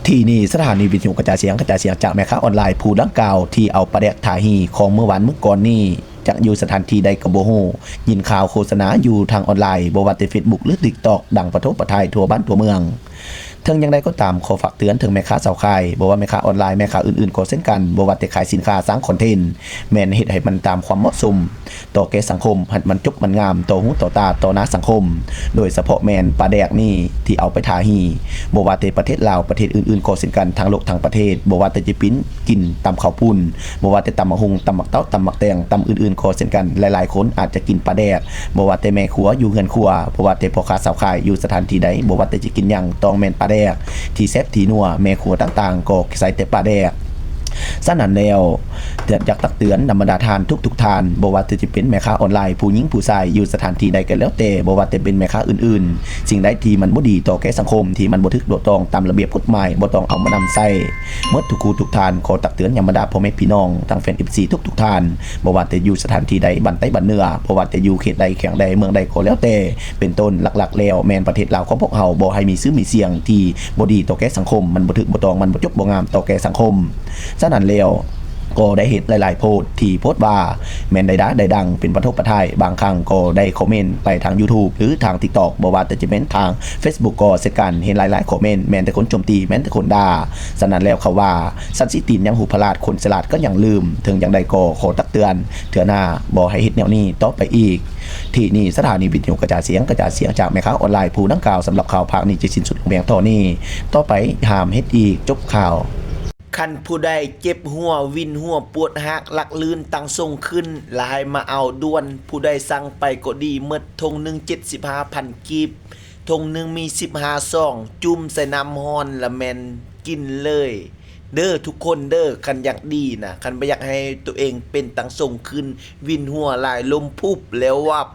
ທີ່ນີ້ສະຖານີວິທະຍຸກະຈາຍສຽງ ກະຈາຍສຽງຈາກແມ່ຄ້າອອນລາຍຜູ້ດັ່ງກ່າວທີ່ເອົາປາແດກທາຮີຂອງມື້ວານມື້ກ່ອນນີ້ ຈັກຢູ່ສະຖານທີ່ໃດກໍບໍ່ຮູ້. ຍິນຂ່າວໂຄສະນາຢູ່ທາງອອນລາຍ ບໍ່ວ່າແຕ່ເຟສບຸກ ຫຼື ຕິກຕັອກ ດັງປະໂທປະທາຍທົ່ວບ້ານທົ່ວເມືອງ. ເຖິງຢ່າງໃດກໍຕາມ, ຂໍຝາກເຕືອນເຖິງແມ່ຄ້າຊາວຂາຍ, ບໍ່ວ່າແມ່ຄ້າອອນລາຍ, ແມ່ຄ້າອື່ນໆກໍເຊັ່ນກັນ, ບໍ່ວ່າແຕ່ຂາຍສິນຄ້າສ້າງຄອນເທັນ, ແມ່ນເຮັດໃຫ້ມັນຕາມຄວາມເໝາະສົມ ຕໍ່ແກ່ສັງຄົມ ໃຫ້ມັນຈົບມັນງາມ ຕໍ່ຫູຕໍ່ຕາຕໍ່ໜ້າສັງຄົມ, ໂດຍສະເພາະແມ່ນປາແດກນີ້ທີ່ເອົາໄປທາຮີ ບໍ່ວ່າແຕ່ປະເທດລາວ ປະເທດອື່ນໆກໍເຊັ່ນກັນ ທັງໂລກທັງປະເທດ, ບໍ່ວ່າແຕ່ຈະເປັນກິນຕຳເຂົ້າປຸ້ນ, ບໍ່ວ່າແຕ່ຕຳໝາກຫຸ່ງ ຕຳໝາກເຕົ້າ ຕຳໝາກແຕງ ຕຳອື່ນໆກໍເຊັ່ນກັນ, ຫຼາຍໆຄົນອາດຈະກິນປາແດກ, ບໍ່ວ່າແຕ່ແມ່ຄົວຢູ່ເຮືອນຄົວ, ບໍ່ວ່າແຕ່ພໍ່ຄ້າຊາວຂາຍຢູ່ສະຖານທີ່ໃດ, ບໍ່ວ່າແຕ່ຈະກິນຫຍັງ ຕ້ອງແມ່ນປາແດກ ທີ່ແຊບທີ່ນົວ, ແມ່ຄົວຕ່າງໆກໍໃສ່ແຕ່ປາແດກ. ສະນັ້ນແລ້ວ ຢາກຕັກເຕືອນນຳບັນດາທ່ານທຸກໆທ່ານ, ບໍ່ວ່າແຕ່ຈະເປັນແມ່ຄ້າອອນລາຍ ຜູ້ຍິງຜູ້ຊາຍ ຢູ່ສະຖານທີ່ໃດກໍແລ້ວແຕ່, ບໍ່ວ່າແຕ່ເປັນແມ່ຄ້າອື່ນໆ, ສິ່ງໃດທີ່ມັນບໍ່ດີຕໍ່ແກ່ສັງຄົມ, ທີ່ມັນບໍ່ຖືກບໍ່ຕ້ອງຕາມລະບຽບກົດໝາຍ ບໍ່ຕ້ອງເອົາມານຳໃຊ້. ໝົດທຸກຄູ່ທຸກທ່ານ ຂໍຕັກເຕືອນນຳບັນດາພໍ່ແມ່ພີ່ນ້ອງ ທັງແຟນເອັຟຊີທຸກໆທ່ານ, ບໍ່ວ່າແຕ່ຢູ່ສະຖານທີ່ໃດ ບ້ານໃຕ້ບ້ານເໜືອ, ບໍ່ວ່າແຕ່ຢູ່ເຂດໃດແຂວງໃດເມືອງໃດກໍແລ້ວແຕ່, ເປັນຕົ້ນ ຫຼັກໆແລ້ວແມ່ນປະເທດລາວຂອງພວກເຮົາ ບໍ່ໃຫ້ມີຊື່ມີສຽງທີ່ບໍ່ດີຕໍ່ແກ່ສັງຄົມ, ມັນບໍ່ຖືກບໍ່ຕ້ອງ, ມັນບໍ່ຈົບບໍ່ງາມຕໍ່ແກ່ສັງຄົມ. ສະນັ້ນແລ້ວ ກໍໄດ້ເຫັນຫຼາຍໆໂພສທີ່ໂພສວ່າແມ່ນໄດ້ດ່າໄດ້ດັງ ເປັນປະທົບປະທາຍ, ບາງຄັ້ງກໍໄດ້ຄອມເມັນໄປທາງຢູທູບ ຫຼື ທາງຕິກຕັອກ, ບໍ່ວ່າແຕ່ຈະແມ່ນທາງເຟສບຸກກໍເຊັ່ນກັນ, ເຫັນຫຼາຍໆຄອມເມັນ ແມ່ນແຕ່ຄົນໂຈມຕີ, ແມ່ນແຕ່ຄົນດ່າ. ສະນັ້ນແລ້ວເຂົາວ່າ ສັດສີຕີນຍັງຮູ້ພະລາດ, ຄົນສະຫຼາດກໍຍັງລືມ. ເຖິງຢ່າງໃດກໍຂໍຕັກເຕືອນ ເທື່ອໜ້າບໍ່ໃຫ້ເຮັດແນວນີ້ຕໍ່ໄປອີກ. ທີ່ນີ້ສະຖານີວິທະຍຸກະຈາຍສຽງ ກະຈາຍສຽງຈາກແມ່ຄ້າອອນລາຍຜູ້ດັ່ງກ່າວ. ສຳລັບຂ່າວພາກນີ້ຈະສິ້ນສຸດລົງພຽງເທົ່ານີ້, ຕໍ່ໄປຫ້າມເຮັດອີກ. ຈົບຂ່າວ. ຄັນຜູ້ໃດເຈັບຫົວ, ວິນຫົວ, ປວດຮາກ, ຫຼັກລື່ນ, ຕັ້ງຊົງຂຶ້ນ, ລະໃຫ້ມາເອົາດ່ວນ. ຜູ້ໃດສັ່ງໄປກໍດີໝົດ, ຖົງໜຶ່ງເຈັດສິບຫ້າພັນກີບ, ຖົງໜຶ່ງມີສິບຫ້າຊອງ, ຈຸ່ມໃສ່ນ້ຳຮ້ອນລະແມ່ນກິນເລີຍເດີທຸກຄົນເດີ. ຄັນຢາກດີນະ, ຄັນບໍ່ຢາກໃຫ້ໂຕເອງເປັນຕັ້ງຊົງຂຶ້ນ, ວິນຫົວຫຼາຍ, ລົມພຸບແລ້ວວັບ.